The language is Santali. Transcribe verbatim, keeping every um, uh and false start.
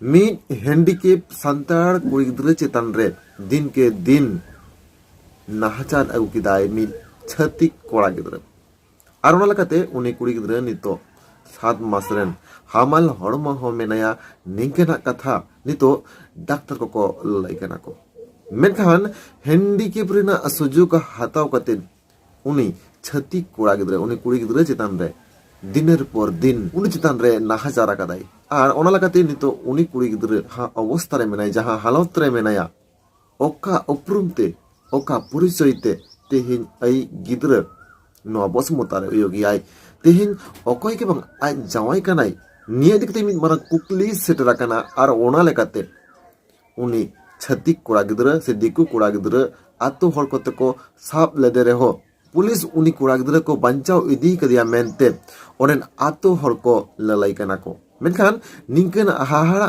ᱢᱤᱫ ᱦᱮᱱᱰᱤᱠᱮᱯ ᱥᱟᱱᱛᱟᱲ ᱠᱩᱲᱤ ᱜᱤᱫᱽᱨᱟᱹ ᱪᱮᱛᱟᱱ ᱨᱮ ᱫᱤᱱ ᱠᱮ ᱫᱤᱱ ᱱᱟᱦᱟᱪᱟᱨ ᱟᱹᱜᱩ ᱠᱮᱫᱟᱭ ᱢᱤᱫ ᱪᱷᱟᱹᱛᱤᱠ ᱠᱚᱲᱟ ᱜᱤᱫᱽᱨᱟᱹ᱾ ᱟᱨ ᱚᱱᱟ ᱞᱮᱠᱟᱛᱮ ᱩᱱᱤ ᱠᱩᱲᱤ ᱜᱤᱫᱽᱨᱟᱹ ᱱᱤᱛᱚᱜ ᱥᱟᱛ ᱢᱟᱥ ᱨᱮᱱ ᱦᱟᱢᱟᱞ ᱦᱚᱲᱢᱚ ᱦᱚᱸ ᱢᱮᱱᱟᱭᱟ᱾ ᱱᱤᱝᱠᱟᱹᱱᱟᱜ ᱠᱟᱛᱷᱟ ᱱᱤᱛᱚᱜ ᱰᱟᱠᱛᱟᱨ ᱠᱚᱠᱚ ᱞᱟᱹᱭ ᱠᱟᱱᱟ ᱠᱚ᱾ ᱢᱮᱱᱠᱷᱟᱱ ᱦᱮᱱᱰᱤᱠᱮᱯ ᱨᱮᱱᱟᱜ ᱥᱩᱡᱳᱜᱽ ᱦᱟᱛᱟᱣ ᱠᱟᱛᱮ ᱩᱱᱤ ᱪᱷᱟᱹᱛᱤᱠ ᱠᱚᱲᱟ ᱜᱤᱫᱽᱨᱟᱹ, ᱩᱱᱤ ᱠᱩᱲᱤ ᱜᱤᱫᱽᱨᱟᱹ ᱪᱮᱛᱟᱱ ᱨᱮ ᱫᱤᱱᱮᱨ ᱯᱚᱨ ᱫᱤᱱ ᱩᱱᱤ ᱪᱮᱛᱟᱱ ᱨᱮ ᱱᱟᱦᱟᱪᱟᱨ ᱟᱠᱟᱫᱟᱭ᱾ ᱟᱨ ᱚᱱᱟ ᱞᱮᱠᱟᱛᱮ ᱱᱤᱛᱚᱜ ᱩᱱᱤ ᱠᱩᱲᱤ ᱜᱤᱫᱽᱨᱟᱹ ᱦᱟ ᱚᱵᱚᱥᱛᱟ ᱨᱮ ᱢᱮᱱᱟᱭᱟ, ᱡᱟᱦᱟᱸ ᱦᱟᱞᱚᱛ ᱨᱮ ᱢᱮᱱᱟᱭᱟ, ᱚᱠᱟ ᱩᱯᱨᱩᱢ ᱛᱮ, ᱚᱠᱟ ᱯᱚᱨᱤᱪᱚᱭ ᱛᱮ ᱛᱮᱦᱮᱧ ᱟᱭᱤᱡ ᱜᱤᱫᱽᱨᱟᱹ ᱱᱚᱣᱟ ᱵᱚᱥᱢᱚᱛᱟ ᱨᱮ ᱩᱭᱩᱜ ᱮᱭᱟᱭ? ᱛᱮᱦᱮᱧ ᱚᱠᱚᱭ ᱜᱮ ᱵᱟᱝ ᱟᱡ ᱡᱟᱶᱟᱭ ᱠᱟᱱᱟᱭ, ᱱᱤᱭᱟᱹ ᱤᱫᱤ ᱠᱟᱛᱮ ᱢᱤᱫ ᱢᱟᱨᱟᱝ ᱠᱩᱠᱞᱤ ᱥᱮᱴᱮᱨ ᱟᱠᱟᱱᱟ᱾ ᱟᱨ ᱚᱱᱟ ᱞᱮᱠᱟᱛᱮ ᱩᱱᱤ ᱪᱷᱟᱹᱛᱤᱠ ᱠᱚᱲᱟ ᱜᱤᱫᱽᱨᱟᱹ ᱥᱮ ᱫᱤᱠᱩ ᱠᱚᱲᱟ ᱜᱤᱫᱽᱨᱟᱹ ᱟᱛᱳ ᱦᱚᱲ ᱠᱚᱛᱮ ᱠᱚ ᱥᱟᱵ ᱞᱮᱫᱮ ᱨᱮᱦᱚᱸ, ᱯᱩᱞᱤᱥ ᱩᱱᱤ ᱠᱚᱲᱟ ᱜᱤᱫᱽᱨᱟᱹ ᱠᱚ ᱵᱟᱧᱪᱟᱣ ᱤᱫᱤ ᱠᱟᱫᱮᱭᱟ ᱢᱮᱱᱛᱮ ᱚᱸᱰᱮᱱ ᱟᱛᱳ ᱦᱚᱲ ᱠᱚ ᱞᱟᱹᱞᱟᱹᱭ ᱠᱟᱱᱟ ᱠᱚ᱾ ᱢᱮᱱᱠᱷᱟᱱ ᱱᱤᱝᱠᱟᱹᱱ ᱦᱟᱦᱟᱲᱟ